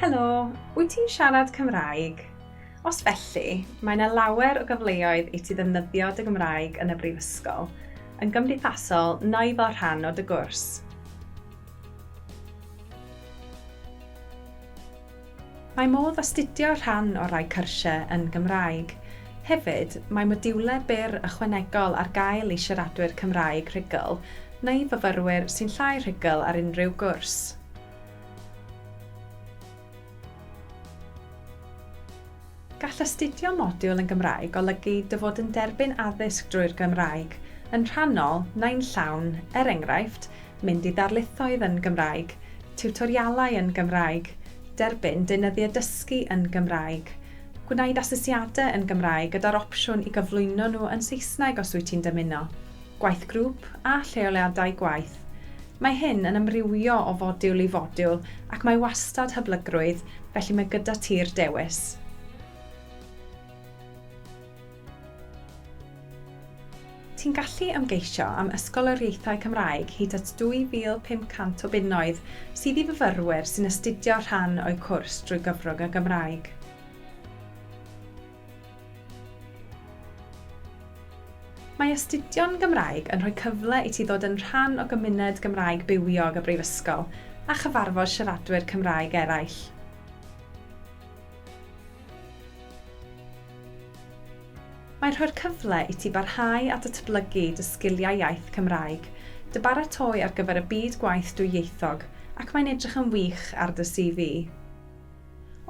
Helo, wyt ti'n siarad Cymraeg? Os felly, mae yna lawer o gyfleoedd i ti ddefnyddio dy Gymraeg yn y brifysgol, yn gymdeithasol neu fel rhan o dy gwrs. Mae modd astudio rhan o rai cyrsiau yn Gymraeg. Hefyd, mae modiwlau byr ychwanegol ar gael i siaradwyr Cymraeg rhugl neu fyfyrwyr sy'n llai rhugl ar unrhyw gwrs. Gall astudio modiwl yn Gymraeg olygu dy fod yn derbyn addysg drwy'r Gymraeg, yn rhannol neu'n llawn, er enghraifft, mynd i ddarlithoedd yn Gymraeg, tiwtorialau yn Gymraeg, derbyn deunyddiau dysgu yn Gymraeg, gwneud asesiadau yn Gymraeg gyda'r opsiwn i gyflwyno nhw yn Saesneg os wyt ti'n dymuno, gwaith grŵp a lleoliadau gwaith. Mae hyn yn amrywio o fodiwl i fodiwl ac mae wastad hyblygrwydd, felly mae gyda ti'r dewis. Ti'n gallu ymgeisio am ysgoloriaethau Cymraeg hyd at 2,500 o bunnoedd sydd i fyfyrwyr sy'n astudio rhan o'u cwrs drwy gyfrwng y Gymraeg. Mae astudio'n Gymraeg yn rhoi cyfle i ti ddod yn rhan o gymuned Gymraeg bywiog y Brifysgol a chyfarfod siaradwyr Cymraeg eraill. Mae'n rhoi'r cyfle i ti barhau a datblygu dy sgiliau iaith Cymraeg, dy baratoi ar gyfer y byd gwaith dwyieithog ac mae'n edrych yn wych ar dy CV.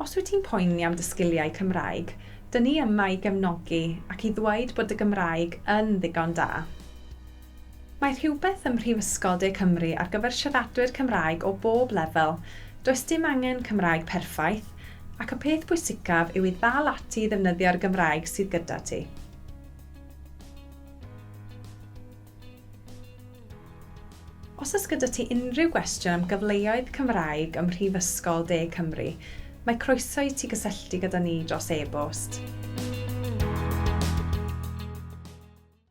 Os wyt ti'n poeni am dy sgiliau Cymraeg, dyn ni yma i gefnogi ac i ddweud bod dy Gymraeg yn ddigon da. Mae rhywbeth ym Mhrifysgol De Cymru ar gyfer siaradwyr Cymraeg o bob lefel, does dim angen Cymraeg perffaith, ac y peth pwysicaf yw i ddal ati i ddefnyddio'r Gymraeg sydd gyda ti. Os oes gyda ti unrhyw gwestiwn am gyfleoedd Cymraeg ym Mhrifysgol De Cymru, mae croeso i ti gysylltu gyda ni dros e-bost.